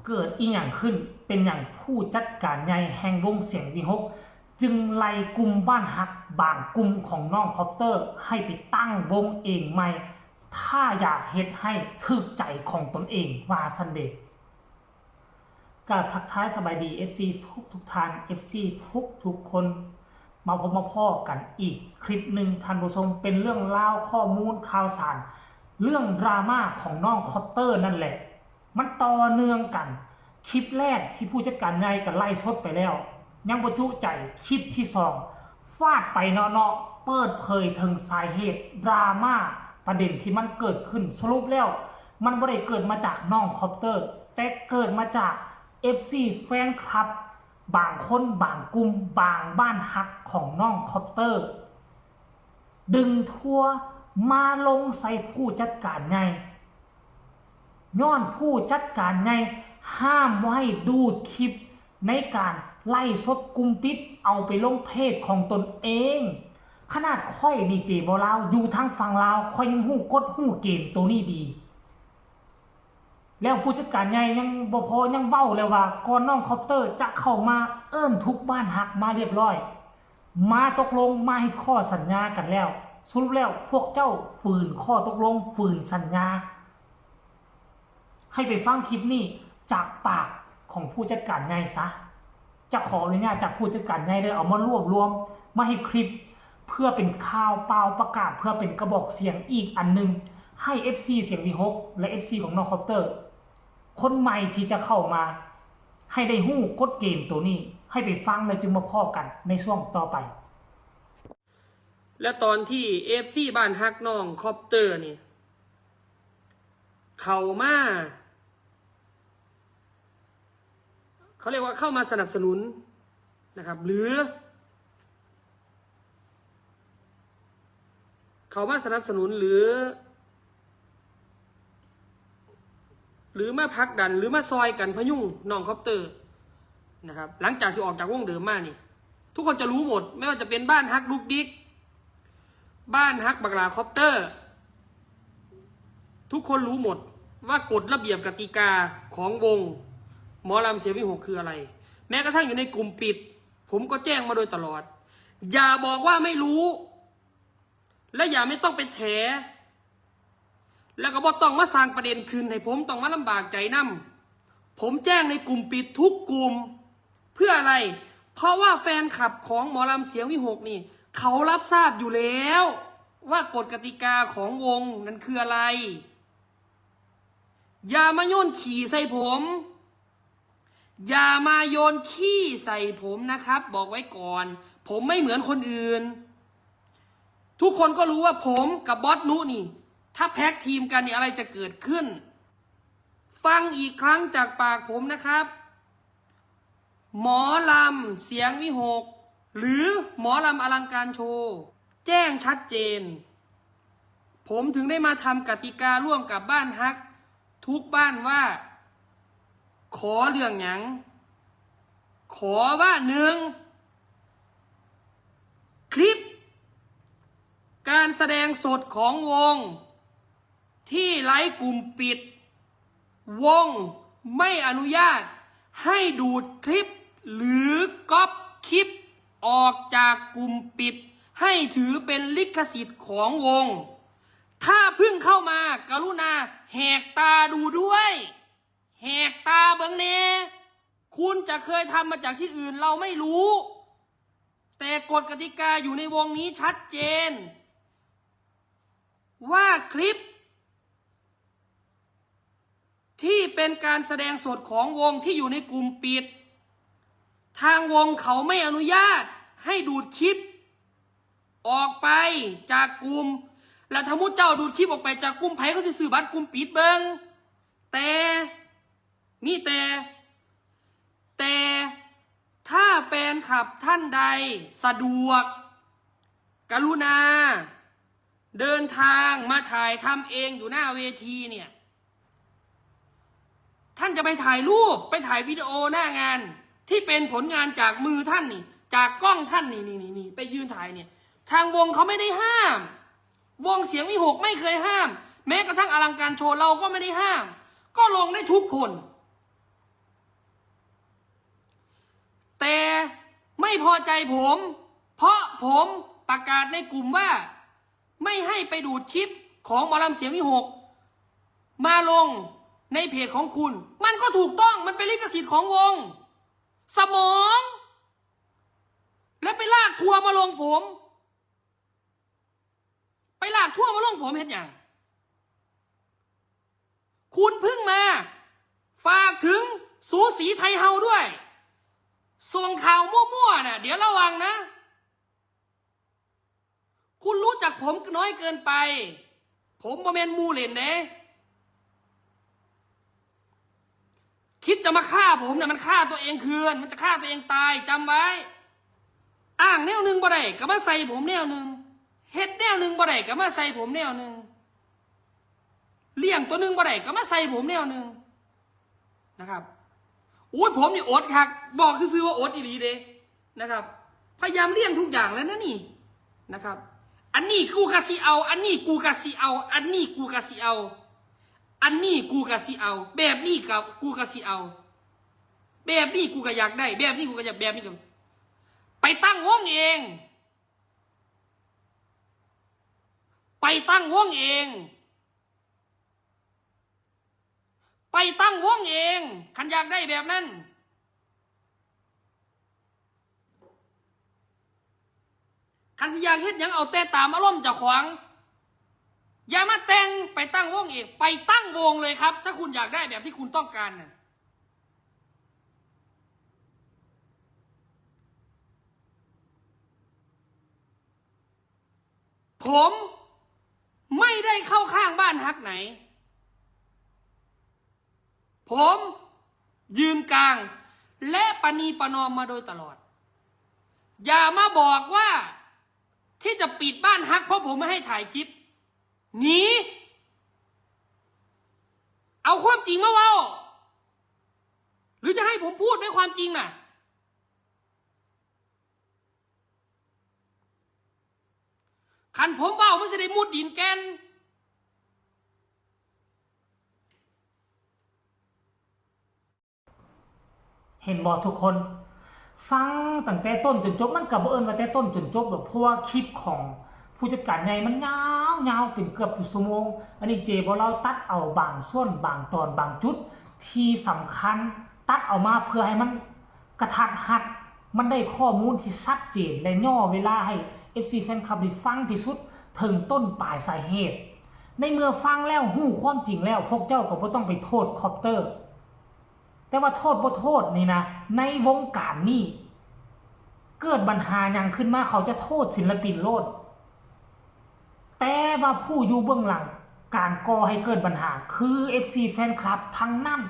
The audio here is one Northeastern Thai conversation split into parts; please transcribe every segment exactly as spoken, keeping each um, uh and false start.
เกิดอีหยังขึ้น เป็นหยังผู้จัดการใหญ่แห่งวงเสียงวิหคจึงไล่กลุ่มบ้านฮักบางกลุ่มของน้องคอปเตอร์ให้ไปตั้งวงเองใหม่ ถ้าอยากเฮ็ดให้ถูกใจของตนเอง ว่าซั้นเดะ กราบทักทายสบายดี เอฟซี ทุกทุกท่าน เอฟซี ทุกทุกคน มาพบมาพ้อกันอีกคลิปหนึ่งท่านผู้ชม เป็นเรื่องราวข้อมูลข่าวสาร เรื่องดราม่าของน้องคอปเตอร์นั่นแหละ มันต่อเนื่องกัน คลิปแรกที่ผู้จัดการใหญ่ก็ไล่สดไปแล้ว ยังบ่จุใจ คลิปที่สอง ฟาดไปเนาะๆ เปิดเผยถึงสาเหตุดราม่า ประเด็นที่มันเกิดขึ้น สรุปแล้ว มันบ่ได้เกิดมาจากน้องคอปเตอร์ แต่เกิดมาจาก เอฟซี แฟนคลับ บางคนบางกลุ่มบางบ้านฮักของน้องคอปเตอร์ ดึงทัวร์มาลงใส่ผู้จัดการใหญ่ ย้อนผู้จัดการใหญ่ห้ามบ่ให้ดูดคลิปในการไล่สดกลุ่มปิดเอาไปลงเพจของตนเอง ขนาดข้อยนี่เจบ่ลาว อยู่ทางฝั่งลาว ข้อยยังฮู้กฎฮู้เกณฑ์ตัวนี้ดี แล้วผู้จัดการใหญ่ยังบ่พอยังเว้าแล้วว่า ก่อนน้องคอปเตอร์จะเข้ามาเอิ้นทุกบ้านฮักมาเรียบร้อย มาตกลงมาเฮ็ดข้อสัญญากันแล้ว สรุปแล้วพวกเจ้าฝืนข้อตกลง ฝืนสัญญา ให้ไปฟังคลิปนี้จากปากของผู้จัดการใหญ่ซะ จะขออนุญาตจากผู้จัดการใหญ่เด้อ เอามารวบรวมมาให้คลิป เพื่อเป็นข่าวเปล่าประกาศ เพื่อเป็นกระบอกเสียงอีกอันหนึ่ง ให้ เอฟซี เสียงวิหคและ เอฟซี ของน้องคอปเตอร์ คนใหม่ที่จะเข้ามา ให้ได้ฮู้กฎเกณฑ์ตัวนี้ ให้ไปฟังแล้วจึงมาพ้อกันในช่วงต่อไป และตอนที่ เอฟซี บ้านฮักน้องคอปเตอร์นี่ เข้ามา เขาเรียกว่าเข้ามาสนับสนุนนะครับ หรือ เข้ามาสนับสนุนหรือ หรือมาผลักดันหรือมาซอยกันพยุงน้องคอปเตอร์นะครับ หลังจากที่ออกจากวงเดิมมานี่ ทุกคนจะรู้หมด ไม่ว่าจะเป็นบ้านฮักดุกดิก บ้านฮักบักหลาคอปเตอร์ ทุกคนรู้หมดว่ากฎระเบียบกติกาของวงหมอลำเสียงวิหคคืออะไร แม้กระทั่งอยู่ในกลุ่มปิด ผมก็แจ้งมาโดยตลอด อย่าบอกว่าไม่รู้ และอย่าไม่ต้องไปแถ แล้วก็บ่ต้องมาสร้างประเด็นขึ้นให้ผมต้องมาลำบากใจนำ ผมแจ้งในกลุ่มปิดทุกกลุ่ม เพื่ออะไร เพราะว่าแฟนคลับของหมอลำเสียงวิหคนี่ เขารับทราบอยู่แล้ว ว่ากฎกติกาของวงนั้นคืออะไร อย่ามาโยนขี้ใส่ผม อย่ามาโยนขี้ใส่ผมนะครับ บอกไว้ก่อน ผมไม่เหมือนคนอื่น ทุกคนก็รู้ว่าผมกับบอสนุนี่ ถ้าแพ็กทีมกันเนี่ยอะไรจะเกิดขึ้น ฟังอีกครั้งจากปากผมนะครับ หมอลำเสียงวิหค หรือหมอลำอลังการโชว์ แจ้งชัดเจน ผมถึงได้มาทำกติการ่วมกับบ้านฮัก ทุกบ้านว่า ขอเรื่องหยัง ขอว่าหนึ่ง คลิป การแสดงสดของวง ที่ไลฟ์กลุ่มปิด วงไม่อนุญาตให้ดูดคลิป หรือก๊อปคลิปออกจากกลุ่มปิด ให้ถือเป็นลิขสิทธิ์ของวง ถ้าเพิ่งเข้ามากรุณาแหกตาดูด้วย แหกตาเบิ่งแน่ คุณจะเคยทำมาจากที่อื่นเราไม่รู้ แต่กฎกติกาอยู่ในวงนี้ชัดเจน ว่าคลิป ที่เป็นการแสดงสดของวงที่อยู่ในกลุ่มปิด ทางวงเขาไม่อนุญาตให้ดูดคลิป ออกไปจากกลุ่ม แล้วถ้าหมู่เจ้าดูดคลิปออกไปจากกลุ่ม ไผเขาสิซื้อบัตรกลุ่มปิดเบิ่ง แต่ มีแต่ แต่ถ้าแฟนคลับท่านใดสะดวก กรุณา เดินทางมาถ่ายทำเองอยู่หน้าเวทีเนี่ย ท่านจะไปถ่ายรูป ไปถ่ายวิดีโอหน้างาน ที่เป็นผลงานจากมือท่านนี่ จากกล้องท่านนี่นี่นี่นี่ไปยืนถ่ายเนี่ย ทางวงเขาไม่ได้ห้าม วงเสียงวิหคไม่เคยห้าม แม้กระทั่งอลังการโชว์เราก็ไม่ได้ห้าม ก็ลงได้ทุกคน พอใจผม เพราะผมประกาศในกลุ่มว่า ไม่ให้ไปดูดคลิปของหมอลำเสียงวิหกมาลงในเพจของคุณ มันก็ถูกต้อง มันเป็นลิขสิทธิ์ของวง สมอง แล้วไปลากทัวร์มาลงผม ไปลากทัวร์มาลงผมเฮ็ดหยัง คุณเพิ่งมา ฝากถึงสูสีไทเฮาด้วย ส่งข่าวมั่วๆน่ะ เดี๋ยวระวังนะ คุณรู้จักผมน้อยเกินไป ผมบ่แม่นหมู่เล่นเด้ คิดจะมาฆ่าผมเนี่ย มันฆ่าตัวเองคืน มันจะฆ่าตัวเองตาย จำไว้ อ้างแนวหนึ่งบ่ได้ก็มาใส่ผมแนวหนึ่ง เฮ็ดแนวหนึ่งบ่ได้ก็มาใส่ผมแนวหนึ่ง เลี้ยงตัวหนึ่งบ่ได้ก็มาใส่ผมแนวหนึ่งนะครับ โอ้ย ผมนี่อดคัก บอกซื่อๆว่าอดอีหลีเด้นะครับ พยายามเลี่ยงทุกอย่างแล้วนะนี่นะครับ อันนี้กูกะสิเอา อันนี้กูกะสิเอา อันนี้กูกะสิเอา อันนี้กูกะสิเอา แบบนี้กับกูกะสิเอา แบบนี้กูก็อยากได้ แบบนี้กูก็อยาก แบบนี้ก็ ไปตั้งวงเอง ไปตั้งวงเอง ไปตั้งวงเอง คันอยากได้แบบนั้น คันสิอยากเฮ็ดหยังเอาแต่ตามอารมณ์เจ้าของ อย่ามาแต่ง ไปตั้งวงเอง ไปตั้งวงเลยครับ ถ้าคุณอยากได้แบบที่คุณต้องการน่ะ ผมไม่ได้เข้าข้างบ้านฮักไหน ผมยืนกลาง และประนีประนอมมาโดยตลอด อย่ามาบอกว่าที่จะปิดบ้านฮักเพราะผมไม่ให้ถ่ายคลิป หนี เอาความจริงมาเว้า หรือจะให้ผมพูดด้วยความจริงน่ะ คันผมเว้ามันสิได้มุดดินแก่น เห็นบ่ทุกคน ฟังตั้งแต่ต้นจนจบ มันก็บ่เอิ้นว่าแต่ต้นจนจบดอก เพราะว่าคลิปของผู้จัดการใหญ่มันยาวๆ เป็นเกือบชั่วโมง อันนี้เจบ่าวลาวตัดเอาบางส่วน บางตอน บางจุด ที่สำคัญ ตัดเอามาเพื่อให้มันกระทัดรัด มันได้ข้อมูลที่ชัดเจน และย่อเวลาให้ เอฟซี แฟนคลับได้ฟังที่สุด ถึงต้นปลายสาเหตุ ในเมื่อฟังแล้วฮู้ความจริงแล้ว พวกเจ้าก็บ่ต้องไปโทษคอปเตอร์ แต่ว่าโทษบ่โทษนี่นะ ในวงการนี่ เกิดปัญหาหยังขึ้นมา เขาจะโทษศิลปินโลด แต่ว่าผู้อยู่เบื้องหลังการก่อให้เกิดปัญหา คือ เอฟซี แฟนคลับทั้งนั้น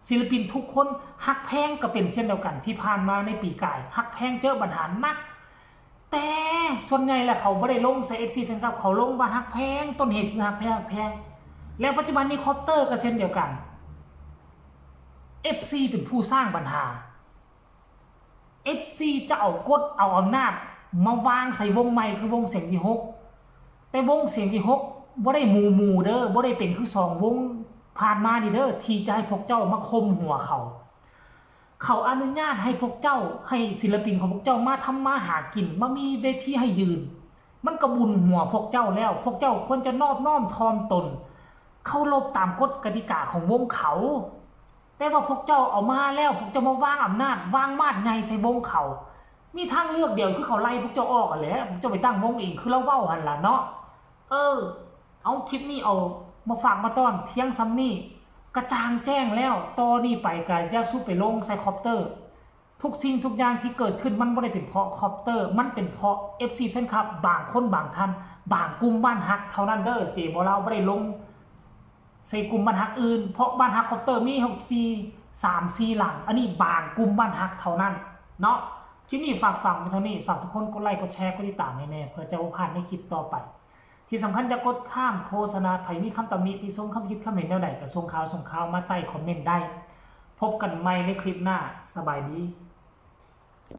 ศิลปินทุกคน ฮักแพงก็เป็นเช่นเดียวกัน ที่ผ่านมาในปีกาย ฮักแพงเจอปัญหาหนัก แต่ส่วนใหญ่แล้วเขาบ่ได้ลงใส่ เอฟซี แฟนคลับ เขาลงว่าฮักแพง ต้นเหตุคือฮักแพง ฮักแพง แล้วปัจจุบันนี้คอปเตอร์ก็เช่นเดียวกัน เอฟซี เป็นผู้สร้างปัญหา เอฟซี จะเอากฎเอาอำนาจมาวางใส่วงใหม่คือวงเสียงวิหก แต่วงเสียงวิหกบ่ได้หมู่หมู่เด้อ บ่ได้เป็นคือสองวงผ่านมานี่เด้อ ที่จะให้พวกเจ้ามาข่มหัวเขา เขาอนุญาตให้พวกเจ้า ให้ศิลปินของพวกเจ้ามาทำมาหากิน มามีเวทีให้ยืน มันก็บุญหัวพวกเจ้าแล้ว พวกเจ้าควรจะนอบน้อมถ่อมตน เคารพตามกฎกติกาของวงเขา แต่ว่าพวกเจ้าเอามาแล้ว พวกเจ้ามาวางอำนาจ วางมาดใหญ่ใส่วงเขา มีทางเลือกเดียวคือเขาไล่พวกเจ้าออกหั้นแหละ พวกเจ้าไปตั้งวงเอง คือลาวเว้าหั้นล่ะเนาะ เออ เอาคลิปนี้เอามาฝากมาต้อนเพียงส่ำนี้ กระจ่างแจ้งแล้ว ต่อนี้ไปก็อย่าสู่ไปลงใส่คอปเตอร์ ทุกสิ่งทุกอย่างที่เกิดขึ้นมันบ่ได้เป็นเพราะคอปเตอร์ มันเป็นเพราะ เอฟซี แฟนคลับ บางคนบางท่าน บางกลุ่มบ้านฮักเท่านั้นเด้อ เจบ่าวลาวบ่ได้ลงใส่กลุ่มบ้านฮักอื่น เพราะบ้านฮักคอปเตอร์มีหกสี่ สามสี่หลัง อันนี้บางกลุ่มบ้านฮักเท่านั้นเนาะ คลิปนี้ฝากฝังไว้เท่านี้ ฝากทุกคนกดไลค์ กดแชร์ กดติดตามให้แน่ เพื่อจะบ่พลาดในคลิปต่อไป ที่สำคัญอย่ากดข้ามโฆษณา ไผมีคำตำหนิติชม คำคิดคำเห็นแนวใดก็ส่งข่าวส่งข่าวมาใต้คอมเมนต์ได้ พบกันใหม่ในคลิปหน้า สบายดี